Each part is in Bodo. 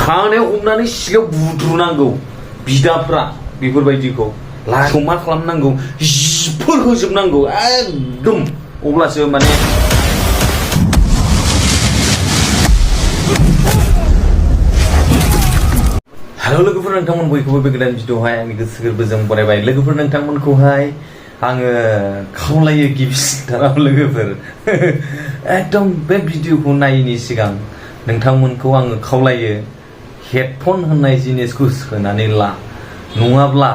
खानायाव हमनानै सिगायाव बुद्रुनांगौ बिदाफ्रा बेफोरबायदिखौ लाखौ मा खालामनांगौ जिफोर होजोबनांगौ एकदम अब्लासो माने हेलो लोगोफोर नोंथांमोन बयखौबो बे गोदान भिडिअआवहाय आंनि गोसो गोरबोजों बरायबाय लोगोफोर नोंथांमोनखौहाय आङो खावलायो गिबिसिनथाराव लोगोफोर एकदम बे भिडिअखौ नायैनि सिगां नोंथांमोनखौ आङो खावलायो हेडफन होननाय जिनिसखौ सोनानै ला नङाब्ला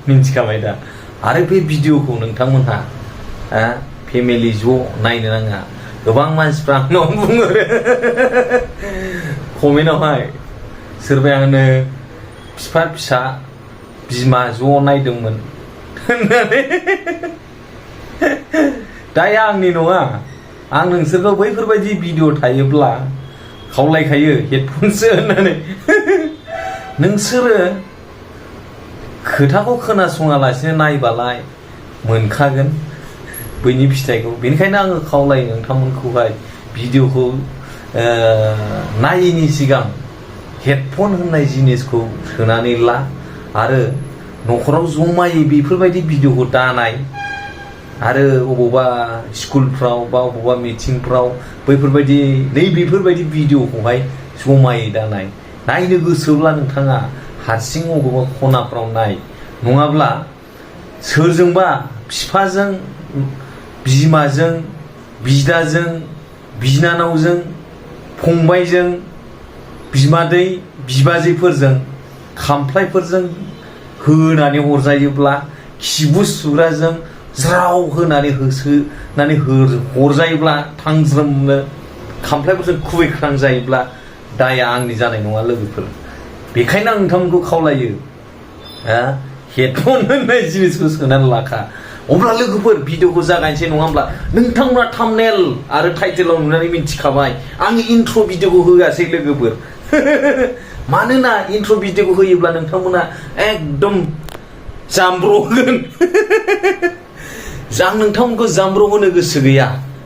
मिन्थिखाबाय दा आरो बे भिडिअखौ नोंथांमोनहा फेमिलि ज' नायनो नाङा गोबां मानसिफ्रा आंनाव बुङो कमेन्टआवहाय सोरबाया होनो बिफा फिसा बिमा ज' नायदोंमोन होननानै दाया आंनि नङा आं नोंसोरखौ बैफोरबायदि भिडिअ थायोब्ला खावलायखायो हेडफनसो होननानै नोंसोरो खोथाखौ खोनासङालासिनो नायबालाय मोनखागोन बैनि फिथाइखौ बेनिखायनो आङो खावलायो नोंथांमोनखौहाय भिडिअखौ नायैनि सिगां हेडफन होननाय जिनिसखौ सोनानै ला आरो न'खराव जमायै बेफोरबायदि भिडिअखौ दानाय आरो अबावबा स्कुलफ्राव बा अबावबा मिटिंफ्राव बैफोरबायदि बेफोरबायदि भिडिअखौहाय जमायै दानाय नायनो गोसोब्ला नोंथाङा हारसिं अबावबा खनाफ्राव नाय नङाब्ला सोरजोंबा बिफाजों बिमाजों बिदाजों बिनानावजों फंबायजों बिमादै बिबाजैफोरजों खामफ्लायफोरजों होनानै हरजायोब्ला खिबु सुग्राजों ज्राव होनानै होसोनानै हरजायोब्ला थांज्रोमनो खामफ्लायफोरजों खुबैख्रांजायोब्ला दाया आंनि जानाय नङा लोगोफोर बेखायनो आं नोंथांमोनखौ खावलायो हेडफन होननाय जिनिसखौ सोनानै लाखा अब्ला लोगोफोर भिडिअखौ जागायनोसै नङा होमब्ला नोंथांमोना थाम्बनेल आरो टाइटेलाव नुनानै मिन्थिखाबाय आंनि इन्ट्र' भिडिअखौ होआसै लोगोफोर मानोना इन्ट्र' भिडिअखौ होयोब्ला नोंथांमोना एकदम जामब्रगोन आं नोंथांमोनखौ जामब्र होनो गोसो गैया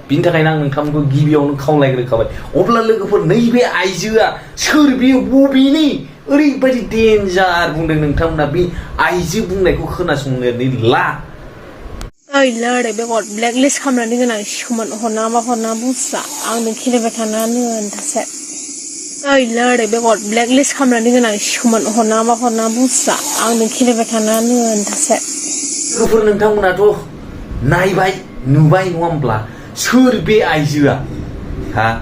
बिनि थाखायनो आं नोंथांमोनखौ गिबियावनो खावलायग्रोखाबाय अब्ला लोगोफोर नैबे आइजोआ सोर बेयो बबेनि ओरैबायदि डेन्जार बुंदों नोंथांमोना बे आइजो बुंनायखौ खोनासंनानै ला ओइ लोरै बेगर ब्लेकलिस्ट खालामनानै गोनां सिखोमोन हरना बुस्रा आं नों खेलेबाय थानानै होनथासे ओइ लोरै बेगर ब्लेकलिस्ट खालामनानै गोनां सिखोमोन हरना बुस्रा आं नों खेलेबाय थानानै होनथासे लोगोफोर नोंथांमोनाथ' नायबाय नुबाय नङा होमब्ला सोर बे आइजोआ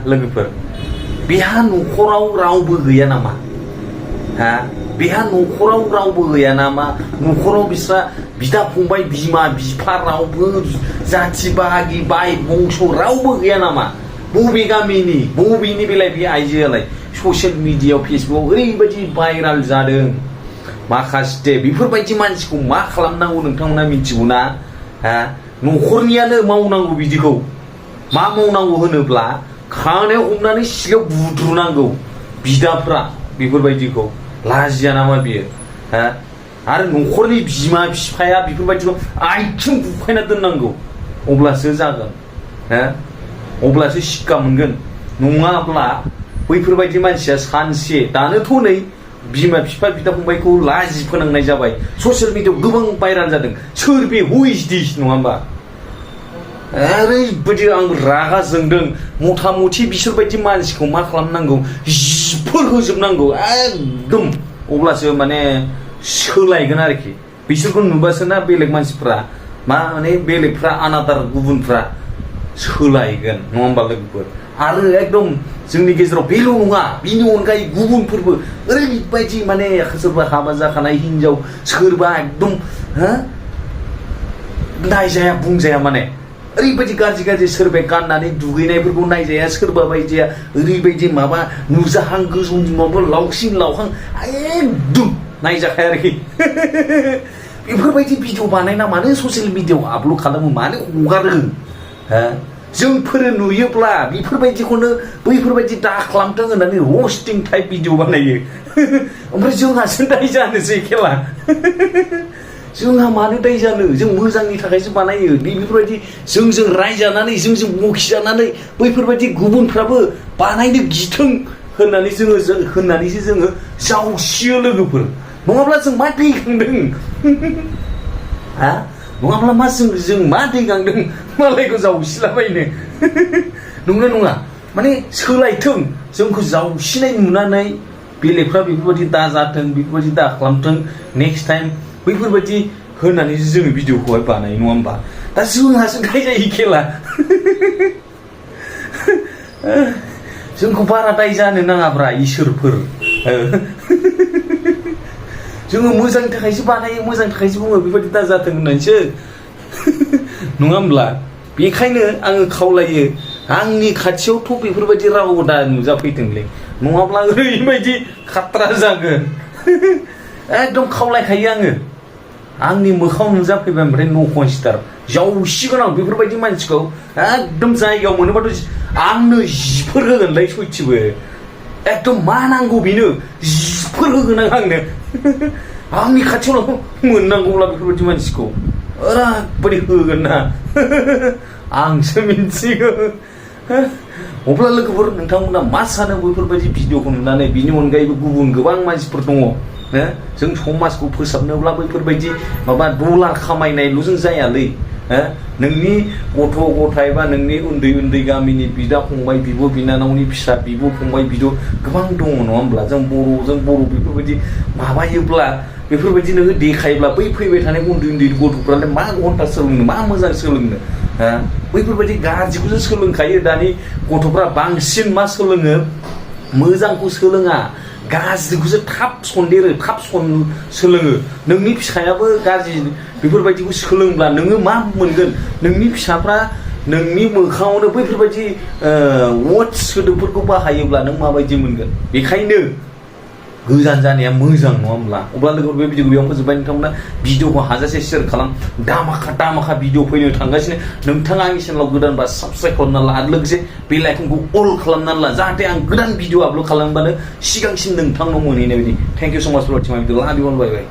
लोगोफोर बेहा न'खराव रावबो गैया नामा बेहा न'खराव रावबो गैया नामा न'खराव बिस्रा बिदा फंबाय बिमा बिफा रावबो जाथि बाहागि बाय बंस रावबो गैया नामा बबे गामिनि बबेनि बेलाय बे आइजोआलाय ससियेल मिडियायाव फेसबुकआव ओरैबायदि भाइराल जादों माखासे बेफोरबायदि मानसिखौ मा खालामनांगौ नोंथांमोना मिथिगौ ना न'खरनियानो मावनांगौ बिदिखौ मा मावनांगौ होनोब्ला खानायाव हमनानै सिगायाव बुद्रुनांगौ बिदाफ्रा बेफोरबायदिखौ लाजिया नामा बियो आरो न'खरनि बिमा बिफाया बेफोरबायदिखौ आथिं बुफायना दोननांगौ अब्लासो जागोन अब्लासो शिक्षा मोनगोन नङाब्ला बैफोरबायदि मानसिया सानसे दानोथ' नै बिमा बिफा बिदा फंबायखौ लाजि फोनांनाय जाबाय ससियेल मिडियायाव गोबां भाइराल जादों सोर बे हु इज दिस नङा होमबा ओरैबायदि आं रागा जोंदों मथा मथि बिसोरबायदि मानसिखौ मा खालामनांगौ जिफोर होजोबनांगौ एकदम अब्लासो माने सोलायगोन आरोखि बिसोरखौ नुबासो ना बेलेग मानसिफ्रा माने बेलेगफ्रा आनादार गुबुनफ्रा सोलायगोन नङा होमबा लोगोफोर आरो एकदम जोंनि गेजेराव बेल' नङा बिनि अनगायै गुबुनफोरबो ओरैबायदि माने सोरबा हाबा जाखानाय हिनजाव सोरबा एकदम नायजाया बुंजाया माने ओरैबायदि गाज्रि सोरबाया गाननानै दुगैनायफोरखौ नायजाया सोरबा बायदिया ओरैबायदि माबा नुजाहां गोजौनि माबा लावसिं लावहां एकदम नायजाखाया आरोखि बेफोरबायदि भिडिअ बानायना मानो ससियेल मिडियायाव आपल'ड खालामो मानो हगारो जोंफोर नुयोब्ला बेफोरबायदिखौनो बैफोरबायदि दा खालामथों होननानै रस्टिं टाइप भिडिअ बानायो ओमफ्राय जोंहासो दाय जानोसै खेला जोंहा मानो दाय जानो जों मोजांनि थाखायसो बानायो बेफोरबायदि जोंजों रायजानानै जोंजों बखिजानानै बैफोरबायदि गुबुनफ्राबो बानायनो गिथों होननानैसो जोङो जावसियो लोगोफोर नङाब्ला जों मा दै गांदों हा नङाब्ला मा जों मा दै गांदों मालायखौ जावसिलाबायनो नंगौना नङा माने सोलायथों जोंखौ जावसिनाय नुनानै बेलेगफ्रा बेफोरबायदि दा जाथों बेफोरबायदि दा खालामथों नेक्स्ट टाइम बैफोरबायदि होननानैसो जोङो भिडिअखौहाय बानायो नङा होमबा दा जोंहासो दाय जायो खेला जोंखौ बारा दाय जानो नाङाब्रा इसोरफोर जोङो मोजांनि थाखायसो बानायो मोजांनि थाखायसो बुङो बेबायदि दा जाथों होननानैसो नङा होमब्ला बेखायनो आङो खावलायो आंनि खाथियावथ' बेफोरबायदि राव दा नुजाफैथोंलै नङाब्ला ओरैबायदि खात्रा जागोन एकदम खावलायखायो आङो आंनि मोखाङाव नुजाफैबाय ओमफ्राय न' कनसिडार जावसिगोन आं बेफोरबायदि मानसिखौ एकदम जायगायाव मोनोबाथ' आंनो जिफोर होगोनलै सयथिबो एकदम मा नांगौ बेनो जिफोर होगोन आंनो आंनि खाथियाव मोननांगौब्ला बेफोरबायदि मानसिखौ ओरैबायदि होगोन ना आंसो मिन्थिगौ अब्ला लोगोफोर नोंथांमोना मा सानो बैफोरबायदि भिडिअखौ नुनानै बिनि अनगायैबो गुबुन गोबां मानसिफोर दङ जों समाजखौ फोसाबनोब्ला बैफोरबायदि माबा डलार खामायनायल'जों जायालै नोंनि गथ' गथाय बा नोंनि उन्दै उन्दै गामिनि बिदा फंबाय बिब' बिनानावनि फिसा बिब' फंबाय बिद' गोबां दङ नङा होमब्ला जों बर' बेफोरबायदि माबायोब्ला बेफोरबायदि नोङो देखायोब्ला बै फैबाय थानाय उन्दै उन्दै गथ'फ्रालाय मा घन्टा सोलोंनो मा मोजां सोलोंनो बैफोरबायदि गाज्रिखौसो सोलोंखायो दानि गथ'फ्रा बांसिन मा सोलोङो मोजांखौ सोलोङा गाज्रिखौसो थाब सन्देरो थाब सोलोङो नोंनि फिसायाबो गाज्रि बेफोरबायदिखौ सोलोंब्ला नोङो मा मोनगोन नोंनि फिसाफ्रा नोंनि मोखाङावनो बैफोरबायदि वर्डस सोदोबफोरखौ बाहायोब्ला नों माबायदि मोनगोन बेखायनो गोजान जानाया मोजां नङा होमब्ला अब्ला लोगोफोर बे भिडिअखौ बेयाव फोजोबबाय नोंथांमोना भिडिअखौ हाजासे शेयार खालाम दामाखा भिडिअ फैनो थांगासिनो नोंथाङा आंनि चेनेलाव गोदानबा साबस्क्राइब खालामना ला आरो लोगोसे बेल आइकनखौ अल खालामनानै ला जाहाथे आं गोदान भिडिअ आपल'ड खालामबानो सिगांसिन नोंथांनाव मोनहैनाय बायदि थेंक इउ सो माच फर वाचिं माय भिडिअ लाभ इउ अल बाय बाय